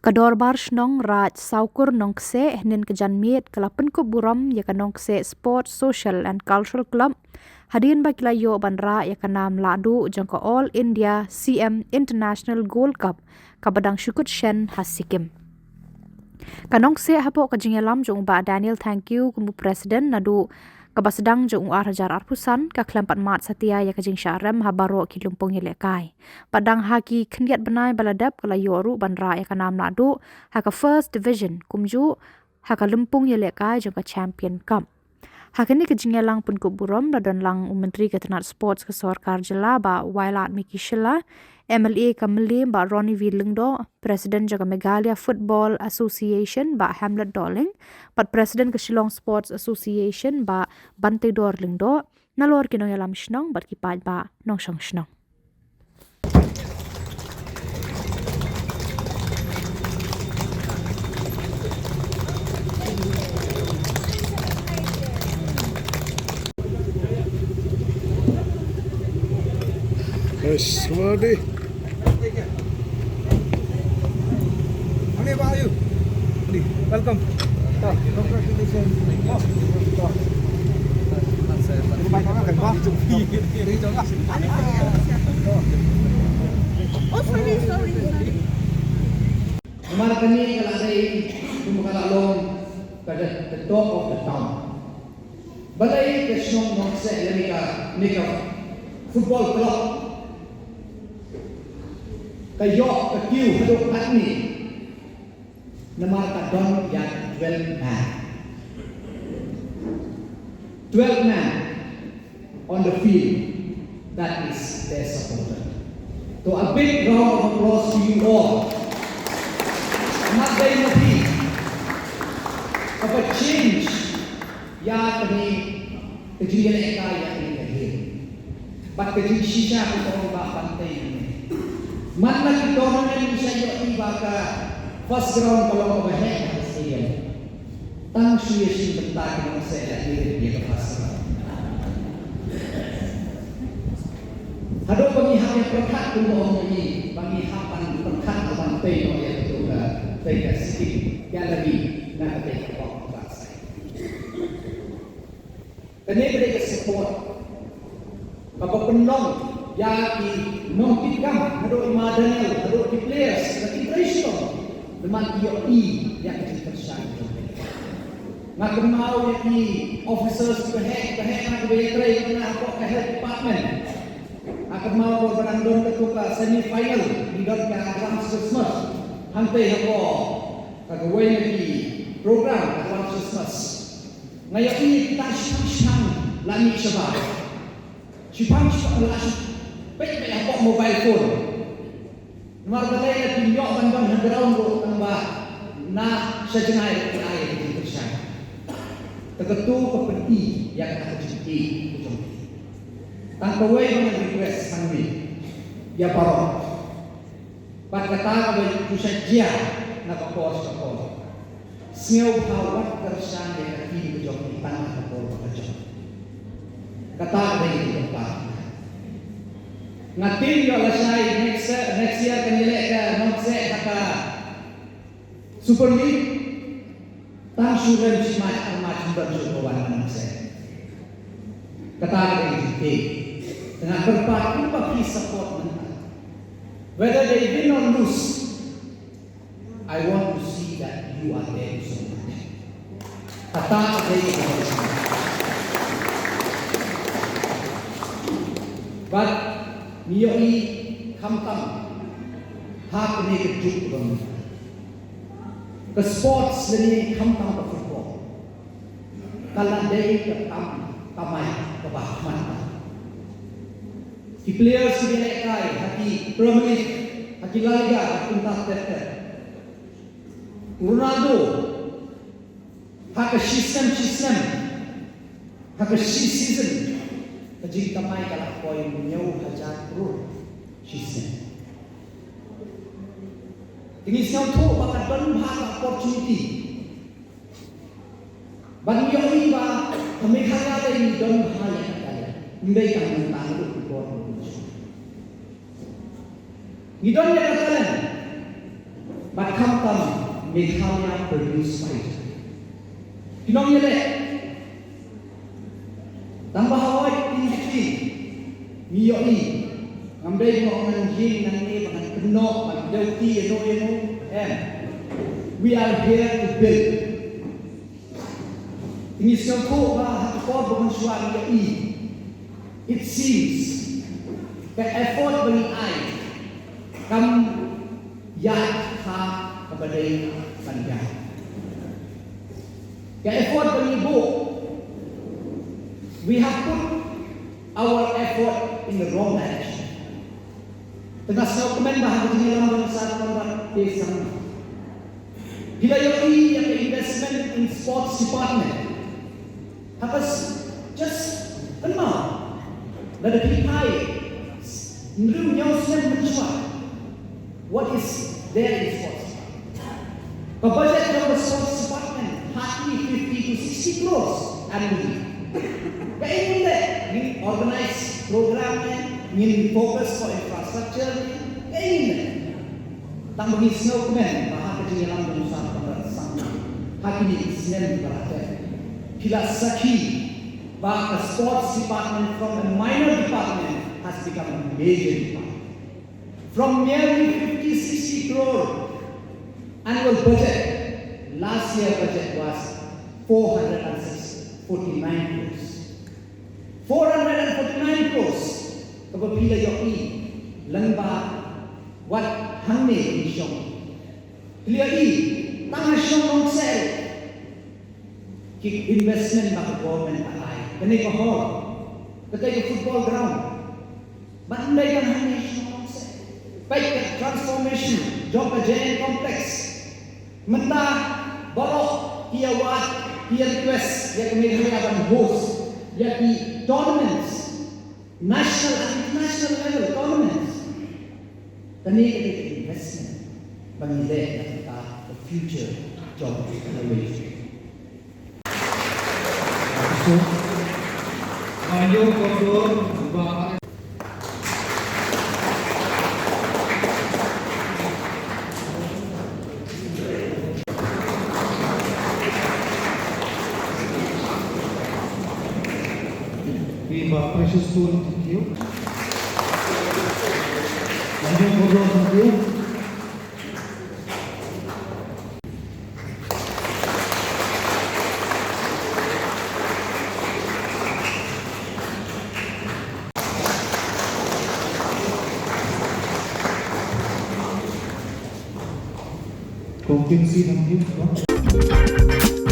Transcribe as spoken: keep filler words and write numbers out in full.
Ka Dorbar Shnong Raid Sawkur Nongkseh hynnin ka janmiet ka la pynkup burom ïa ka Nongkseh Sports Social and Cultural Club hadien ba ki la ïoh ban rah ïa ka nam lahduh jong ka All India C M International Gold Cup kaba dang shu kut shen ha Sikkim. Ka Nongkseh hapoh ka jingïalam jong u Bah Daniel Thangkhiew kum u President naduh kaba sdang jong u ar hajar arphew san, ka khlem pat mad satia ïa ka jingshah rem ha baroh ki lympung ïalehkai. Bad dang ha ki khyndiat bnai ba la dep ka la ïoh ruh ban rah ïa ka nam lahduh ha ka First Division kumjuh ha ka lympung ïalehkai jong ka Champion Cup. Ha kane ka jingïalang pynkup burom la don lang u Myntri ka tnat Sports ka Sorkar Jylla Bah Wailadmiki Shylla, M L A ka Mylliem Bah Ronnie V Lyngdoh, President jong ka Meghalaya Football Association Bah Hamlet Dohling, bad President ka Shillong Sports Association Bah Banteidor Lyngdoh, nalor ki nongïalam shnong bad ki paidbah nongshong shnong. Yes, ready. Ani, how are you? Ani, welcome. Congratulations. Oh, sorry, sorry, sorry. Namar kane ka la dei kum ka la long ka the, the talk of the town. Balei ka shnong Nongkseh lane ka, ne ka football club ka ïoh ka kiew haduh katne? Namar ka don ïa ka twelve man. Twelve man on the field, that is their supporter. So a big round of applause to you all. Mat dei na phi kaba change ïa kane ka jingïalehkai ïa kane ka game. Bad ka jingshisha ka ong ba ban tei ne. Man la ki tournament ki sha ïohi ba ka first round ka long kaba heh ha ka stadium. Tang shu ïa shim bynta ki Nongkseh la ki ïa ka first round. Haduh ba ngi hap ïa pyrkhat kumba ong ngi ba ngi hap ban pyrkhat ban tei noh ïa ka tei ka Sikkim Gallery na ka tei ka pop. Kane ka dei ka support kaba pynlong ïa ki nongkitkam, haduh i Ma Daniel, haduh ki players, haduh ki trei shitom. Namar ki ïohi ïa ka jingkyrshan jong ki. Nga kynmaw ïa ki officers kiba heh, kiba heh, kiba ïatrei na hapoh ka health department. Nga kynmaw ba dang don katu ka semi final, ngi don ka advance Christmas hangtei hapoh ka kawei na ki program advance Christmas. Nga ïohi kita shiphang shiphang la mih shabar. Shiphang shiphang la shu peit peit hapoh mobile phone. Namar balei la kim ïoh ban don ha ground ruh tang ba na sha jngai ruh ki ai ki jingkyrshan. Te katu ka pyni ïa kata ka jingïeit ka jong ki. Tang kawei ba ngan request hangne ïa baroh. Bad kata kaba ju shait jia na ka por sha ka por. Sngewbha wat kyrshan ïa ka team ka jong phi tang ha ka por ba ka jong. Kata ka dei ka jingkyrpad. Nga tip ïoh lashai next, next year kan ïaleh ka Nongkseh ha ka Super League. Tang shu rem shi match ar match ym don shuh ba wan Nongkseh. Kata ka dei ka jingtip. Te nga kyrpad kumba phi support mynta. Whether they win or lose, I want to see that you are there to support them. Kata ka dei ka jingtip. Bad ngi ïohi khamtam ha kane ka juk ba mynta. Ka sports lane khamtam ka football ka la dei ka kam kamai kaba hakhmat. Ki players kiba ïalehkai ha ki Premier League, ha ki La Liga, ha ki kumta ter ter. Ronaldo, ha ka shi snem shi snem, ha ka shi season, ka jingkamai ka la poi hynñiew hajar klur shi snem. Te ngi sngewthuh ba ka don bha ka opportunity. Ba ngi ïohi ba ha Meghalaya te ngi don bha ïa ka talent. Ym dei tang mynta, naduh ki por. Ngi don ïa ka talent. Bad khamtam Meghalaya produce fighter. Ki nongïaleh. Tang ba hawai tin ki tin. Ngi ïohi. Ngam dei ban ong ngan ïeng nangne ba ngan kynnoh ban dei ti ïano ïano. Em. We are here to build. Ngi sngewthuh ba ha ka por ba mynshuwa ngi ïohi. It seems ka effort ba ngi ai kam ïaid ha kaba dei ban ïaid. Ka effort ba ngi buh, we have put our effort in the wrong direction. Te nga sngewkmen ba ha ka jingïalam jong u Sir Conrad K Sangma, phi la ïohi ïa ka investment in sports department. Ha ka s-, just kynmaw, lada phi phai hynriew hynñiew snem mynshuwa, what is there in sports? Ka budget jong ka sports department hardly fifty to sixty crores annually. Kaei ngin leh? Ngin organize program ne, ngin focus ko infrastructure ne, kaei ngin leh? Tang ba ngi sngewkmen ba ha ka jingïalam jong u Sir Conrad Sangma ha kine ki snem ba la dep, phi la sakhi ba ka sports department from a minor department has become a major department. From merely fifty, sixty crore annual budget, last year budget was four hundred and forty-nine crores. Four hundred and forty-nine crores. Kaba phi la ïohi lyngba wat hangne ha Shillong. Phi la ïohi tang ha Shillong Nongkseh ki investment ba ka government ka ai. Kane ka hall, kane ka football ground. Ban dei ban hangne ha Shillong Nongkseh. Peit ka transformation jong ka J N Complex. Mynta baroh ki ïa wad, ki ïa request ïa ka Meghalaya ban host ïa ki tournaments, national and international level tournaments. Kane ka dei ka investment ba ngi leh ïa ka future jong ka Meghalaya. Precious Paul, thank you. Thank you. Kong Kim Si, thank you.